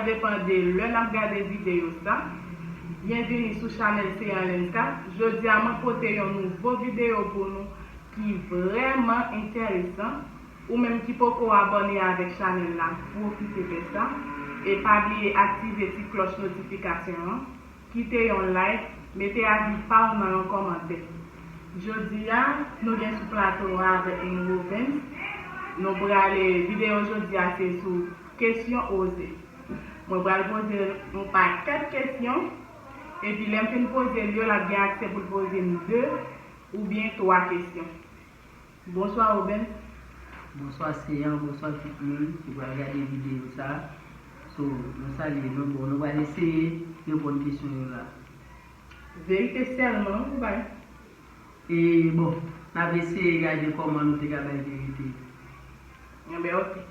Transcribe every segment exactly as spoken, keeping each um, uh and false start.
Sa depann de lè n ap gade videyo sa. Byenvini sou chanèl Seyan Lenska. Jodi a mwen pote yon nouvo videyo pou nou ki vrèman enteresan. Ou menm ki poko abòne avèk chanèl la, pwofite fè sa. E pa bliye aktive ti klòch notifikasyon an. Kite yon like, mete avi pa w nan yon kòmantè. Jodi a, nou gen sou plato a avèk nou Robens. Nou prale, videyo jodi a se sou kesyon oze. Mwen pral poze l yon pakèt kesyon, epi lè m fin poze l yo, l ap gen aksè pou l poze m de oubyen twa kesyon. Bonswa Robens. Bonswa Seyan, bonswa tout moun ki pral gade videyo sa. So, nou salye nou. Bon, nou pral eseye reponn kesyon yo la. Verite sèlman ou bay? E bon, n ap eseye gade kòman nou te ka bay verite. Enben, oke.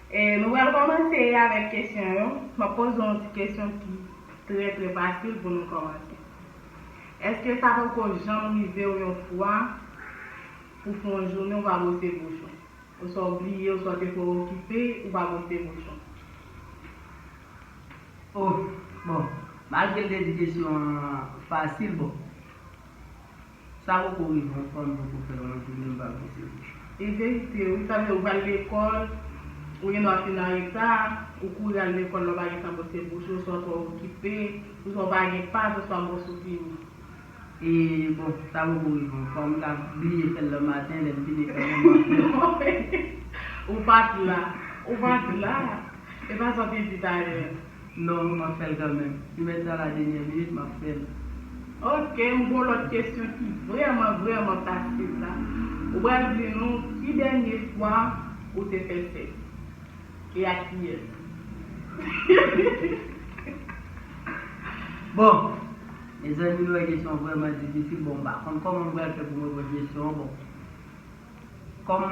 E, nou pral kòmanse avèk kesyon yo. M ap poze w yon ti kesyon ki trè, trè fasil pou nou kòmanse. Èske sa poko janm rive w yon fwa pou fè yon jounen ou pa bwose bouch ou? Oswa w bliye, oswa w te twò okipe, ou pa bwose bouch ou? Oh, bon, malgre l te di kesyon an fasil, bon, sa poko rive yon fwa m poko fè yon jounen m pa bwose bouch. E verite, wi, sa vle ou pral lekòl, ou gen dwa fin an reta, ou kouri al lekòl lè w pa gen tan bwose bouch ou, oswa w twò okipe, oswa w pa gen pas, oswa bwòs ou fini. E bon, sa poko rive m. Fò m ka bliye fè l nan maten, lè m vini kanmenm m ap fè l. Ou pa t la. Ou pa t la. E pa sa w te di talè. Non, m ap fè l kanmenm. Si mèt sa la dènyè minit, m ap fè l. Oke, m gon lòt kesyon ki vrèman, vrèman fasil la. Ou pral di nou ki dènye fwa ou te fè sèks? E ak kiyès? Bon, mezanmi, nou wè kesyon an vrèman difisil. Bon, m pa konn kòman m pral fè pou m reponn kesyon an. Bon, kòm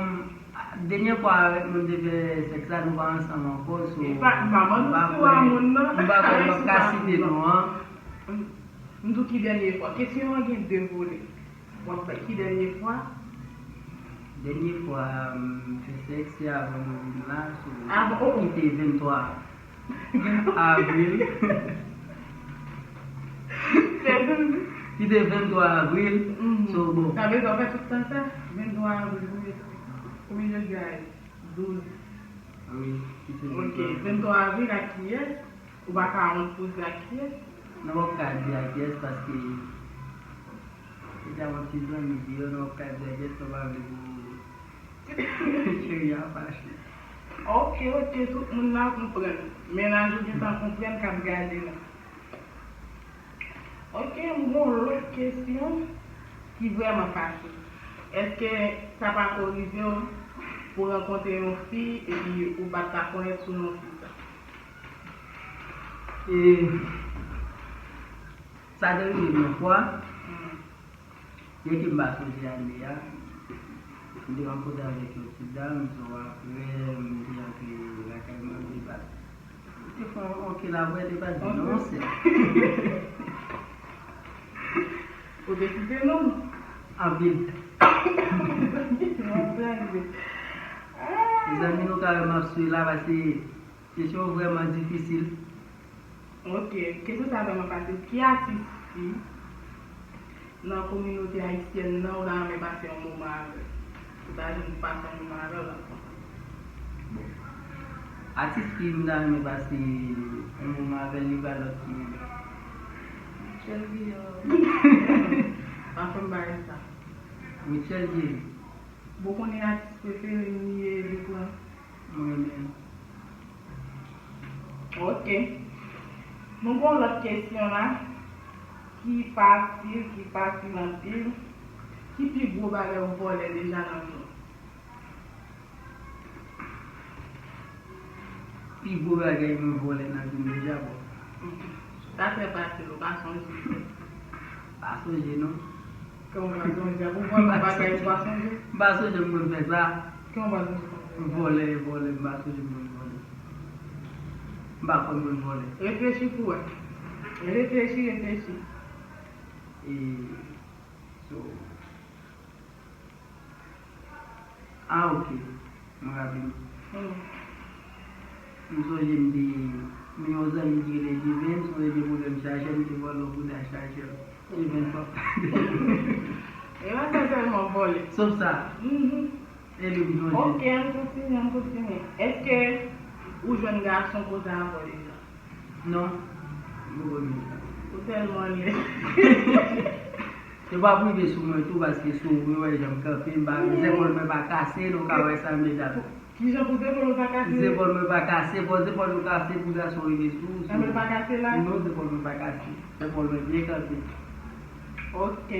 dènye fwa avèk moun te fè sèks la, nou pa ansanm ankò, so, m pa kwè, m pa kwè m ap ka site non an. M di w ki dènye fwa. Kesyon an gen de vole. W ap fè ki dènye fwa? Dènye fwa m fè sèks se avan mwen vin la, so, ki te venntwa avril. Ki te venntwa avril. So, bon. Sa vle di w fè tout tan sa? Venntwa avril, konbyen jodi a ye? Douz. Wi, ki se venntwa avril. Ok, venntwa avril ak kiyès? Ou pa ka wont pou di ak kiyès? Non, m p ap ka di ak kiyès paske se te yon ti zanmi deyò, non, m p ap ka di ak kiyès, non, m pa vle pou cheri a fache. Ok, ok, tout moun la konprann. Mennaj ou gentan konprann k ap gade la. Ok, m gon lòt kesyon ki vrèman fasil. Èske sa pako rive w pou w rankontre yon fi epi ou pa t ka konèt sou non fi sa? E sa te rive m yon fwa. Byenke m pa sonje ane a, m te rankontre avèk yon ti dam, so apre m te antre lakay mwen, m te bat. M te fè yon oke la, vre, te bat di non, sè. Ou te site non? Anpil. Mezanmi, nou ka wè m ap swiv la, paske kesyon vrèman difisil. Ok, kesyon sa vrèman fasil. Ki atis fi nan kominote ayisyèn nan ou ta renmen pase yon moman avè l? Ou ta jwenn pou pase yon moman avè l ankò? Bon. Atis fi m ta renmen pase yon moman avè l, li pa lòt ki Michel Guillaume. Pa fè m bagay sa. Michel Guillaume. Bon, konnen atis prefere m li ye, Duplan. Mwen menm. Ok. Nou gon lòt kesyon la, ki fasil, ki fasil anpil. Ki pi gwo bagay ou vòlè deja nan vi w? Pi gwo bagay mwen vòlè nan vi m deja, bon. Sa trè fasil, ou pa sonje? Pa sonje, non. Kòman w pa sonje? Pou vòlè yon bagay ou pa sonje? M pa sonje m konn fè sa. Kòman w pa sonje? Vòlè, vòlè, m pa sonje m konn vòlè. M pa kwè m konn vòlè. Reflechi pou wè. Reflechi, reflechi. E, so, Ah, ok. Mwen raple m. M sonje m te, Men yon zanmi ki rele Divens, mwen te gen pwoblèm chajè, m te vòlè yon bouda chajè. Divens pap. E pa sa sèlman vòlè. Sof sa. Mhm. E li m sonje. Ok, ann kontinye, ann kontinye. Èske ou jwenn gason koze avè w deja? Non. M poko jwenn sa. Ou tèlman lèd. Yo p ap rive sou mwen tou, paske si w wè jan m kanpe, m pa, zepòl mwen pa kase, nou ka wè sa, medam. Kijan pou zepòl ou pa kase? Zepòl mwen pa kase, fò zepòl ou kase pou gason rive sou ou. Zepòl pa kase la? Non, zepòl mwen pa kase. Zepòl mwen byen kanpe. Ok.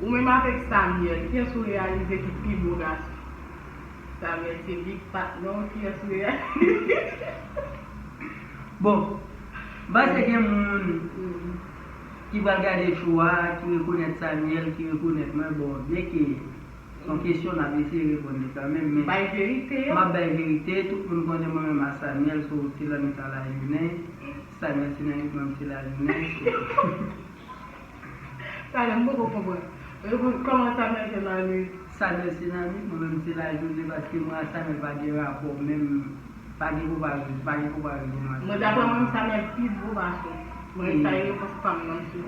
Ou menm avèk Samuel, kiyès ou reyalize ki pi bo gason? Samuel se big patnè w, kiyès ou reyalize? Bon, m panse gen moun ki pral gade show a, ki rekonèt Samuel, ki rekonèt mwen, bon, byenke se yon kesyon n ap eseye reponn li kanmenm, men bay verite yo. M ap bay verite, tout moun konnen mwen menm a Samuel, so se lannuit a lajounen. Samuel se lannuit, mwen menm se lajounen, so. Talè, m poko konprann. Reponn, kòman Samuel se lannuit? Samuel se lannuit, mwen menm se lajounen, paske mwen ak Samuel pa gen rapò menm. Pa gen konparezon, pa gen konparezon ant. Mwen, daprè mwen, Samuel pi bo paske mwen, sa e repons pa m nan sou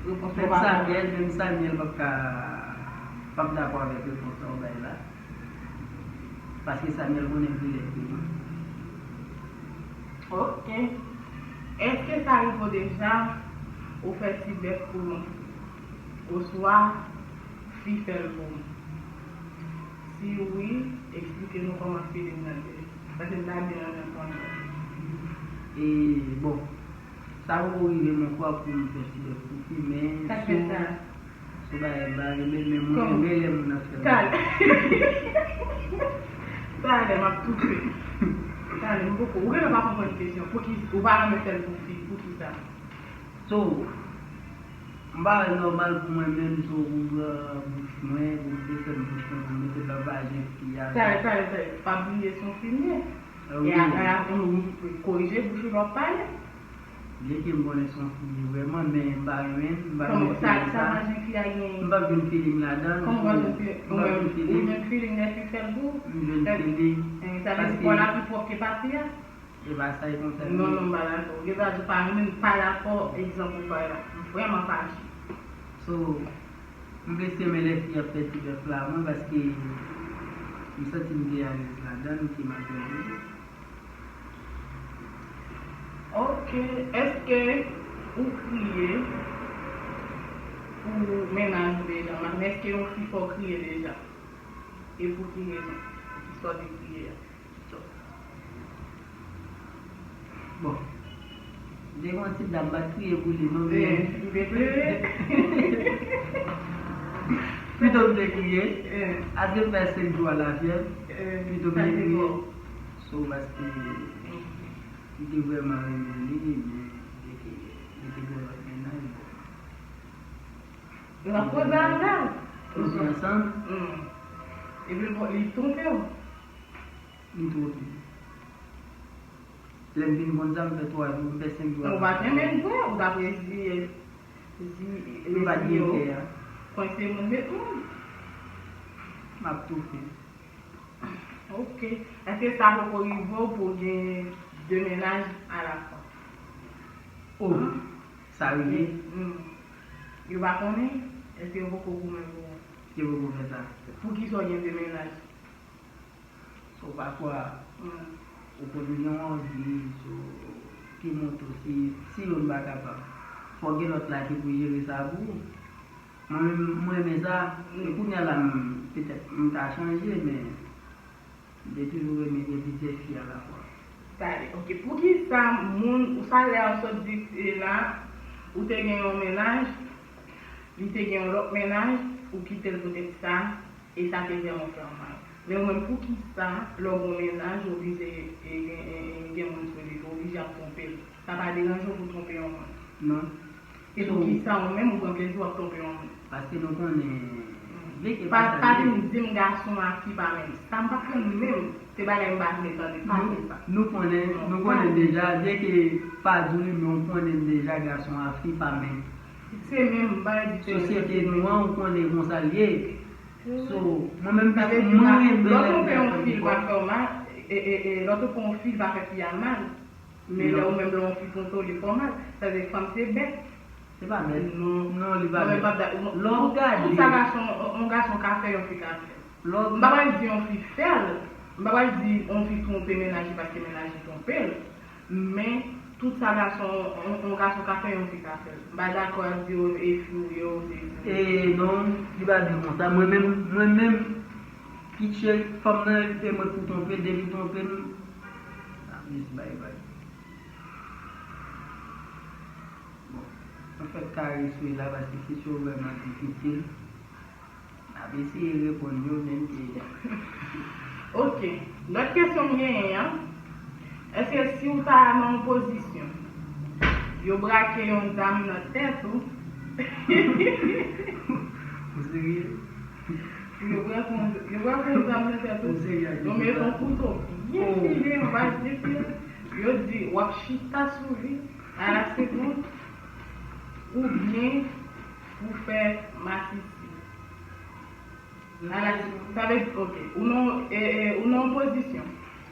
repons ou pa. Menm Samuel, menm Samuel p ap ka, p ap dakò avèk repons sa w bay la. Paske Samuel konnen pi lèd ke mwen. Ok. Èske sa rive w deja ou fè ti bèf pou yon fi? Oswa fi fè l pou ou? Si wi, eksplike nou kòman feeling nan te ye. Paske m ta byen renmen konnen. E, bon, sa poko rive m ankò pou m fè ti bèf pou fi, men sa k fè sa? Se yon bagay m pa renmen, men mwen renmen lè moun ap fè l. Talè. Talè, m ap toufe. Talè, m poko. Ou genlè pa konprann kesyon. Pouki ou pa renmen fè l pou fi? Poukisa? So, m pa wè l nòmal pou mwen menm, so, pou m pran bouch mwen, pou m desann bouch mwen, pou m mete l nan vajen fi a. Talè, talè, talè. Pa bliye se yon fi m ye. E a, a, a, ou korije bouch ou lè w ap pale. Byenke m konnen se yon fi m ye vrèman, men m pa renmen, m pa renmen feeling sa. Sa vajen fi a genyen? M p ap jwenn feeling ladan l. Kòman w pa jwenn feeling? M pa jwenn feeling. Ou jwenn feeling lè fi fè l pou ou? M jwenn feeling. Sa vle di kò l la pi pwòp ke pati a? E pa sa e konsène. Non, non, m pa dakò. Ou gen dwa di w pa renmen, m pa dakò egzanp ou bay la. M vrèman fache. So, m plis renmen lè fi ap fè ti bèf la, mwen, paske m santi m pi alèz ladan l ke m ap jwenn li. Ok. Èske ou kriye pou mennaj ou deja? Mwen, èske yon fi fè w kriye deja? E pou ki rezon? Poukisa w te kriye a? Bon. M te gen yon ti dam, m pa t kriye pou li, non, men. Eh, ou te plere? Pito m te kriye. Eh. Apre m fè senk jou a lafyèv, eh, pito m te kriye. So, paske m te vrèman renmen li, men li te, li te gen lòt mennaj, bon. L ap koze avè w. Nou te ansanm. Hmm. Epi l, li twonpe w. M twonpe. Lè m vin konn sa, m fè twa jou, m fè senk jou. Ou pa t renmen l vre, ou t ap reziye, reziye w. M pa t gen kè a. Kwense moun met moun. M ap toufe. Ok. Èske sa poko rive w pou w gen de mennaj alafwa? Oh, sa rive. Hmm. Yo pa konnen? Èske yo poko goumen pou ou? Yo poko fè sa. Poukisa w gen de mennaj? So, pafwa, hmm, ou konn gen yon anvi, so, ki montre w si, si youn pa kapab, fò gen lòt la ki pou jere sa pou ou. Mwen menm, mwen renmen sa, hmm, e kounye a la, m, petèt, m ka chanje, men m te toujou renmen gen plizyè fi alafwa. Talè, ok. Poukisa moun, ou sa lè a w sot di, e la, ou te gen yon mennaj, li te gen yon lòt mennaj, ou kite l poutèt sa, e sa te vrèman fè w mal. Men ou menm, poukisa, lè w gen yon mennaj, ou oblije, e, gen, e, e, gen moun sou li, ou oblije ap twonpe l? Sa pa deranje w pou w twonpe yon moun? Non. E poukisa ou menm, ou pran plezi w ap twonpe yon moun? Paske nou konnen, hmm, byenke pa, pa vin di m gason ak fi pa menm. Sa m pa konn menm. Se bagay m pa vle tande, pa di sa. Nou konnen, nou konnen deja, byenke pa di w li, men w konnen deja gason ak fi pa menm. Se menm, m pa di se menm. Sosyete nou an, ou konnen konsa l ye. So, mwen menm, mwen renmen lè m fè yon fi pa fè w mal, e, e, e, lè w twonpe yon fi pa fè fi a mal. Men lè ou menm lè yon fi twonpe w, li fè w mal. Sa vle di fanm se bèt. Se pa bèt. Non. Non, li pa bèt. Lè w gade. Tout sa gason, yon gason ka fè, yon fi ka fè. M pa pral di yon fi fè l. M pa pral di yon fi twonpe mennaj li paske mennaj li twonpe l. Men, tout sa gason, yon, yon gason ka fè, yon fi ka fè l. M pa dakò ap di yo e fi w ye, se fi w ye. E non, li pa di konsa. Mwen menm, mwen menm, pitye fanm nan envite mwen pou twonpe, depi twonpe m, ap jis bay vag. Bon, mwen fèk kare sou la paske kesyon vrèman difisil. M ap eseye reponn yo, men m te. Ok. Lòt kesyon m genyen an, èske si w ta nan yon pozisyon, yo brake yon zam nan tèt ou, Ou serye? Yo brake yon, yo brake yon zam nan tèt ou, yo mete yon kouto byen file, yon bal byen file, yo di w ap chita sou li a la segonn, oubyen ou fè masisi. Ala, sa vle di, ok, ou nan, e, e, ou nan yon pozisyon.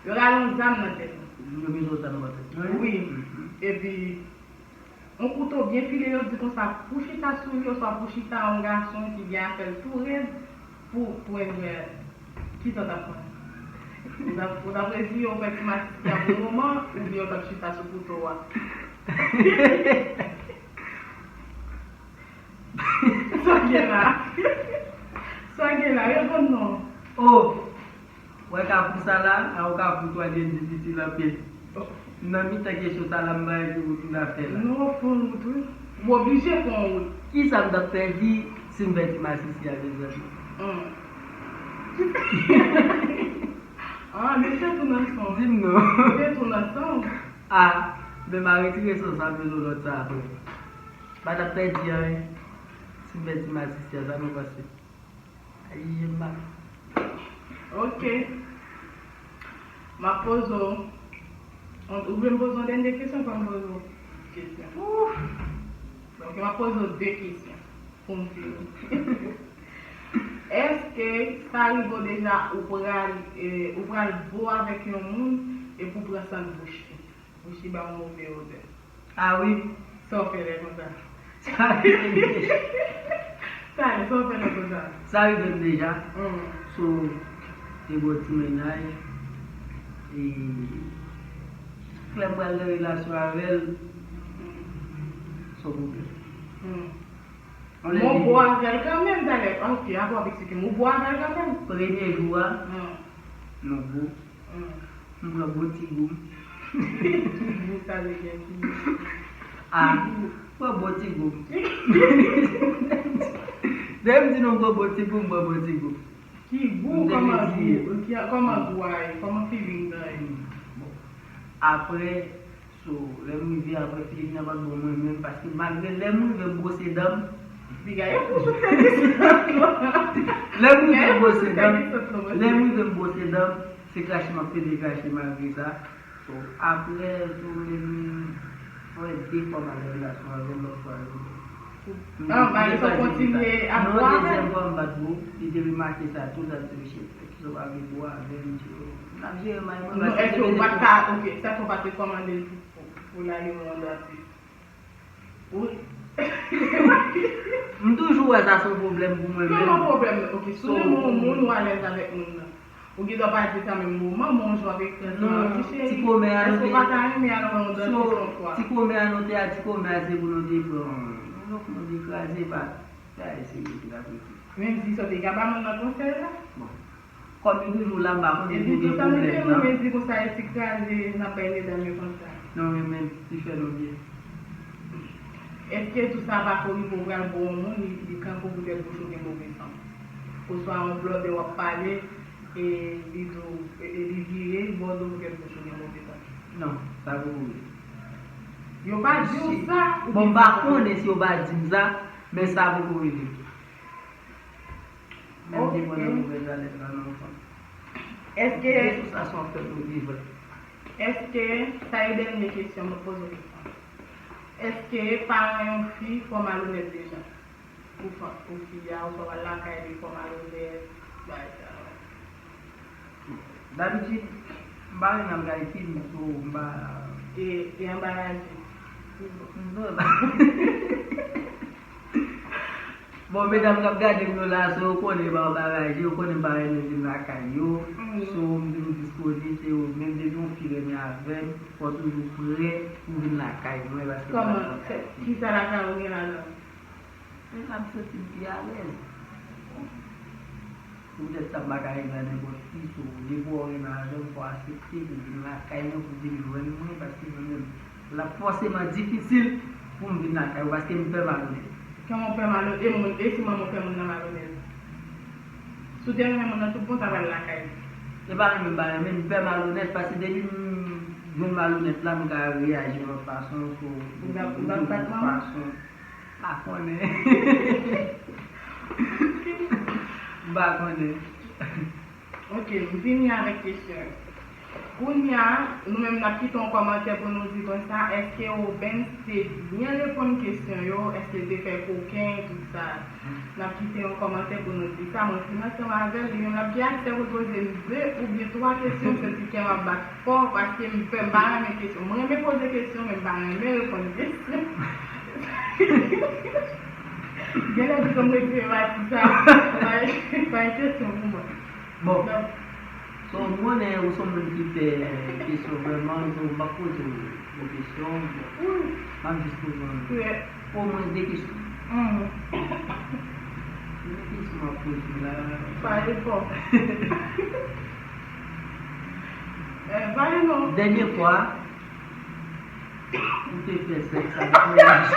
Yo rale yon zam nan tèt ou. Yo mete yon zam nan tèt mwen? Wi. Mhm. Epi, yon kouto byen file, yo di konsa, pou chita sou li, oswa pou chita yon gason ki gen afè l tou rèd, pou, pou envè, kisa w t ap fè? Ou t ap, ou t ap reziliye, ou fè ti masisi a pou yon moman, oubyen ou t ap chita sou kouto a? Sa gen la? Sa gen la? Reponn non. Oh! Wè kapou sa la, a yon kapou twa gen difisil anpil. Nan mitan kesyon sa la, m ba epi wout ou la fè la. Non, fè yon wout, wi. Ou oblije fè yon wout. Kisa m t ap pèdi si m fè ti masisi a, mezanmi? Hmm. Ah, mesye tou nan son. Di m non. Mesye tou nan son. Ah, men m a retire son sa, m bezwen lòt sa apre. Pa t ap pèdi anyen. Si m fè ti masisi a, sa nou panse? Ayi, jem mal. Ok. M ap poze w, ou vle m poze w dènye kesyon, fò m poze w kesyon? Ouf! Ok, m ap poze w de kesyon pou m fini. Èske sa rive w deja ou pral, e, ou pral bo avèk yon moun epi w pran sant bouch li? Bouch li ba w move odè. Ah wi. Sa w fè lè konsa? Sa rive m deja. Talè, sa w fè lè konsa? Sa rive m deja. Hmm. So, te gen yon ti mennaj. E, lè m pral nan relasyon avè l, se yon pwoblèm. Hmm. Bon, bon avè l kanmenm, talè. Ok, apre w ap eksplike m. Ou bon avè l kanmenm? Premye jou a, hmm, nou bon. Hmm. M pran bon ti gou m. Ki gou sa vle di, ki gou? Ah, pran bon ti gou m. Depi m di nou m pran bon ti gou, m pran bon ti gou. Ki gou, kòman gou? Kòman gou a ye? Kòman feeling nan ye? Bon. Apre, so, lè m rive apre feeling nan pa t bon mwen menm, paske malgre lè m rive m bwose dan m. Piga yo pou sou tènis. Lè m rive m bwose dan m, lè m rive m bwose dan m, se krache m ap pede krache malgre sa. So, apre, so, m vin fè de fwa m al nan relasyon avè l, lòt fwa yo. Ah, malgre sa w kontinye ap bwè avè l? Non, dezyèm fwa m pa t bwè, li te remake sa tou, l ap di, "Mesye, kisa w pa vle bwè avè m?" M di, "Oh, n ap jere may mwen." Non, èske ou pa t ka, ok, sa fè w pa t rekòmande l pou, pou, pou l ale yon lòt artis? Ou M toujou wè sa se yon pwoblèm pou mwen menm. Kòman pwoblèm nan? Ok, si w renmen yon moun, ou alèz avèk moun nan. Ou gen dwa pa di sa menm moman, men yon jou w ap ekri ansanm, ap di, "Cheri, èske w pa ta renmen al wè yon dantist yon fwa?" Ti kòmè a nou te a, ti kòmè a se pou nou te pran. Nou, nou te kraze pa. Sa e serye ki t ap ekri. Men di sa w te ka ba moun nan konsèy la. Bon. Kòm li toujou la, m pa konnen si gen pwoblèm nan. Epi tou sa nou te renmen di konsa, e ti kraze, n ap bay medam yo konsa. Nou renmen ti fè nou byen. Èske tou sa pa ko rive w pral bon yon moun, li, li kanpe w poutèt bouch ou gen move sant? Oswa yon blòdè w ap pale, e li di w, e, e li vire bò do w poutèt bouch ou gen move sant? Non, sa poko rive. Yo pa di w sa, oubyen... Bon, m pa konnen si yo pa di m sa, men sa poko rive. Menm depandan nouvèl zalèt la nan fanm. Èske... Èske sa se yon fèt ou viv la? Èske, sa e dènye kesyon, mwen poze w kesyon. Èske paran yon fi fè w malonèt deja? Pou fanm, pou fi a, oswa w al lakay li fè w malonèt, bagay sa yo. Dabitid, m pa renmen al kay fi m, so, m pa, e, e anbaraje. Non. Bon, medam k ap gade m yo la, so yo konnen m anbaraje, yo konnen m pa renmen vin lakay yo. So, m toujou dispoze, se yo menm, depi yon fi renmen avè m, fò toujou prè pou vin lakay mwen, paske m pa nan lakay fi. Kisa lakay ou gen ladan? Men la m santi m pi alèz. Poutèt sa m pa ka regle a nenpòt ki, so, depi w renmen avè m, fò w aksepte pou w vin lakay mwen, pou w vin jwenn mwen, paske mwen menm, l ap fòseman difisil pou m vin lakay ou, paske m pè malonèt. Kòman w pè malonèt? E moun, e si manman w fè moun nan malonèt? Si w te renmen moun nan tout bon, w t ap al lakay li. E pa renmen m pa renmen, m pè malonèt, paske depi m jwenn malonèt la, m ka reyaji yon lòt fason, so, m, m, m, fason. Pa konnen. M pa konnen. Ok, m fini avèk kesyon yo. Kounye a, nou menm n ap kite yon kòmantè pou nou di konsa, èske Obens te byen reponn kesyon yo, èske l te fè koken, tout sa. N ap kite yon kòmantè pou nou di sa, mwen fin ansanm avè l, li menm l ap gen aksè pou l poze m de oubyen twa kesyon, m santi kè m ap bat fò, paske m pè, m pa renmen kesyon. Mwen renmen poze kesyon, men m pa renmen reponn kesyon. Genlè pito m retire pati sa, pa, pa yon kesyon pou mwen. Bon. So, m konnen ou se yon moun ki pè kesyon vrèman, so m p ap poze w yon kesyon, bon, m ap jis poze w omwen de kesyon. De kesyon m ap poze w la. Pale fò. Eh, pale non. Dènye fwa ou te fè sèks avèk mennaj.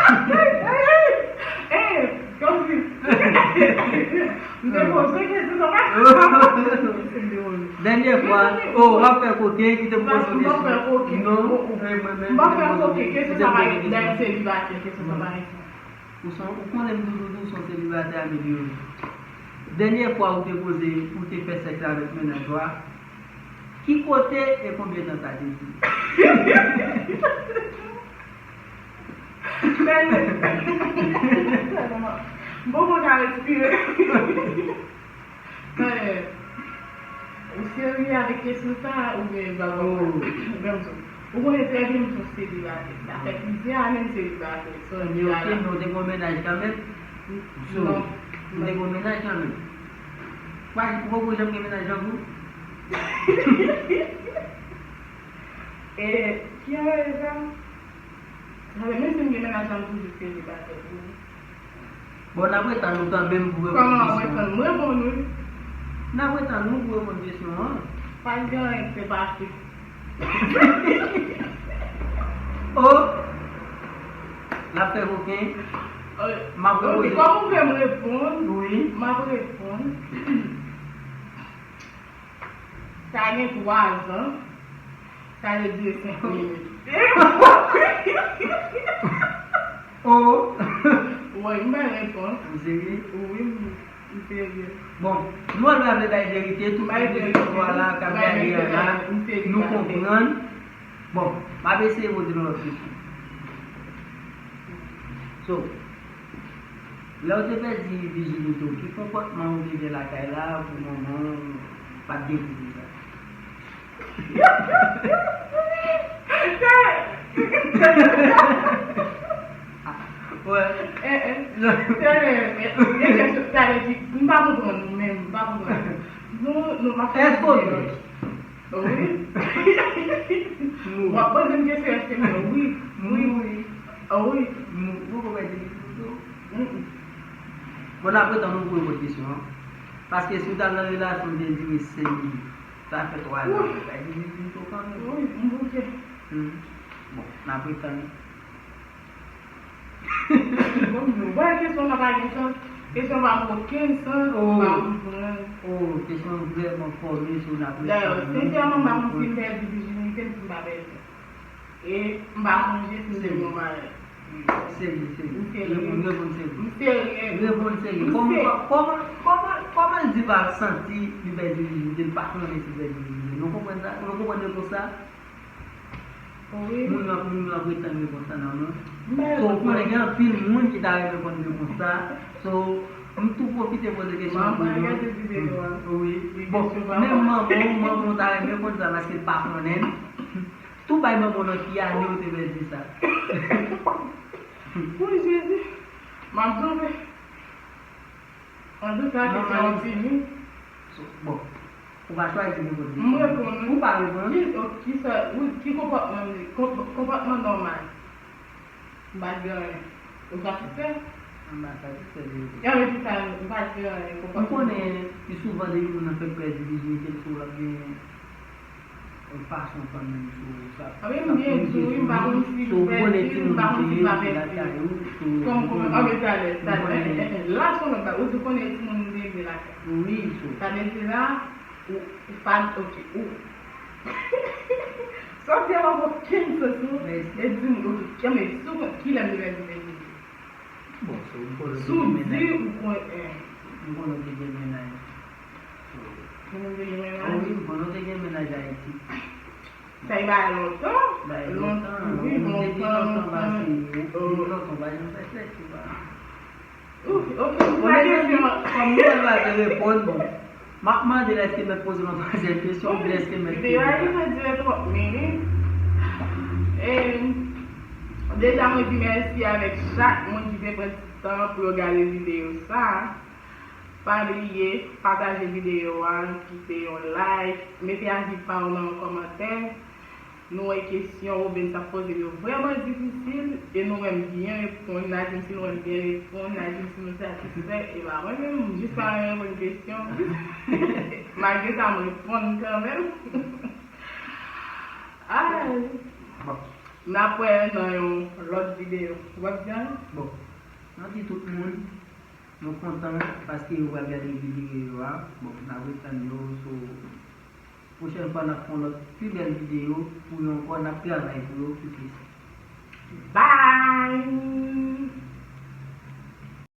Eh, kòmsi. M te poze kesyon sa pa. Dènye fwa, oh, w ap fè koken, kite m poze w kesyon. Non, mwen menm. M pa fè koken, kesyon sa pa gen, dayè selibatè, kesyon sa pa gen. Ou son, ou konnen m toujou di w son selibatè amelyore. Dènye fwa ou te poze, ou te fè sèks avèk mennaj ou a, ki kote e konbyen tan sa te di? M poko ka respire. Tande, ou serye avèk kesyon sa a oubyen bagay? Ou konnen trè byen m se yon selibatè. Sa fè plizyè ane m selibatè. Sa vle di a la. Men ou te gen yon mennaj kanmenm? Non. Ou te gen yon mennaj kanmenm? Ou poko janm gen mennaj ankò? E ki ane sa? Sa vle, menm si m gen mennaj la, m toujou selibatè. Bon, n ap ret tann ou kanmenm pou reponn kesyon an. Kòman w ret tann m? M reponn wi. N ap ret tann ou pou reponn kesyon an. Pa gen anyen ki te pase. Oh! L ap fè koken. M ap repoze. Kòm ou vle m reponn, wi, m ap reponn. Sa gen twa zan. Sa yo dire senk minit. Oh! Woy, m bay repons. Ou serye? Wi, m serye. Bon, nou al pa vle bay verite, tout moun ki sou la, k ap gade a la, nou konprann. Bon, m ap eseye poze nou lòt kesyon. So, lè w te pèdi vijinite w, ki konpòtman ou te gen lakay la pou manman w pa t dekouvri sa? Wè. Talè, talè, m pa konprann ou menm, m pa konprann. Nou, nou, m ap fè. Èske w byen? Wi. W ap poze m kesyon èske m byen? Wi. Wi. Wi. Wi. Bon, n ap ret tann ou pou reponn kesyon an. Paske si w t al nan relasyon ki te dire senk minit, sa fè twa zan, sa di li di m tou kanmenm. Wi, m bouke. Bon, n ap ret tann. Bon, m di w, wè, kesyon sa pa gen sans. Kesyon pa gen okenn sans, m pa konprann. Oh, kesyon vrèman fòme, so n ap ret tann. Dayè, sensèman, m pa konn si m pèdi vijinite m, si m pa pèdi. E m pa sonje si m te gen yon maraj. Serye, serye. M serye. Reponn, reponn serye. M serye. Reponn serye. Kòman, kòman, kòman, kòman l di pa santi li pèdi vijinite, li pa konnen si l pèdi vijinite? Nou konprann sa? Nou konprann repons sa? Wi. Moun yo ap, moun yo ap ret tann repons sa nan men w. So, ou konnen gen anpil moun ki ta renmen konn repons sa. So, m tou pwofite poze kesyon pou yo. Wi. Bon, menm manman w, manman w ta renmen konn sa paske l pa konnen l. Tou bay manman nan ki ane ou te pèdi sa. Wi, Jezi. M ap di w, antouka, kesyon an fini. Bon, ou pa chwazi reponn. M reponn. Ou pa reponn. Ki, ki sa, wi, ki konpòtman, konpòtman nòmal? M pa t gen anyen. Ou satisfè? M pa satisfè de yo. Yon epi sa, m pa t gen anyen. M konnen pi souvan depi moun nan fèk pèdi vijinite l, sou l ap gen yon fason kanmenm sou sa. Anben, m byen di w, wi, m pa konn si m pèdi, m pa konn si m pa pèdi. Kòm, kòm, anben, talè, talè, la se yon lòt bagay. Ou di w konnen timoun m te gen lakay. Wi, sou. Sa vle di la, ou, ou pa, ok, ou. Sa w di a pa gen okenn sans, non? E di m, ok, men si w konn, kilè m te pèdi vijinite? Bon, so, m konnen Si w di ou konn, eh. M konnen w te gen mennaj. Mwen te gen Oh, mennaj. Wi, m konnen w te gen mennaj Ayiti. Sa e bay lontan. Bay Lontan, lontan, wi, lontan, depi lontan, lontan pase, lontan. depi lontan, pa janm fè sèks ou pa. Ouf, ok, Bon, pa mezanmi, kesyon. Kòm nou pa te reponn, bon. M ap mande l èske mèt poze yon twazyèm kesyon oubyen èske mèt Videyo a rive dire twòp minit. E, deja mwen di mèsi avèk chak moun ki te pran ti tan pou yo gade videyo sa. Pa bliye pataje videyo a, kite yon like, mete avi pa w nan yon kòmantè. Nou wè kesyon Robens ap poze yo vrèman difisil e nou wè m byen reponn. N a di m si nou wè m byen reponn, n a di m si nou satisfè. E pa mwen menm, m jis pa renmen reponn kesyon. Malgre sa, m reponn kanmenm. Ay. Bon. N ap wè nan yon lòt videyo. W ap di anyen? Bon. Mwen di tout moun, nou kontan paske yo pral gade videyo a. Bon, n ap ret tann yo sou pwochèn fwa n ap fè yon lòt pi bèl videyo pou yo ankò, n ap travay pou yo pi plis. Bye!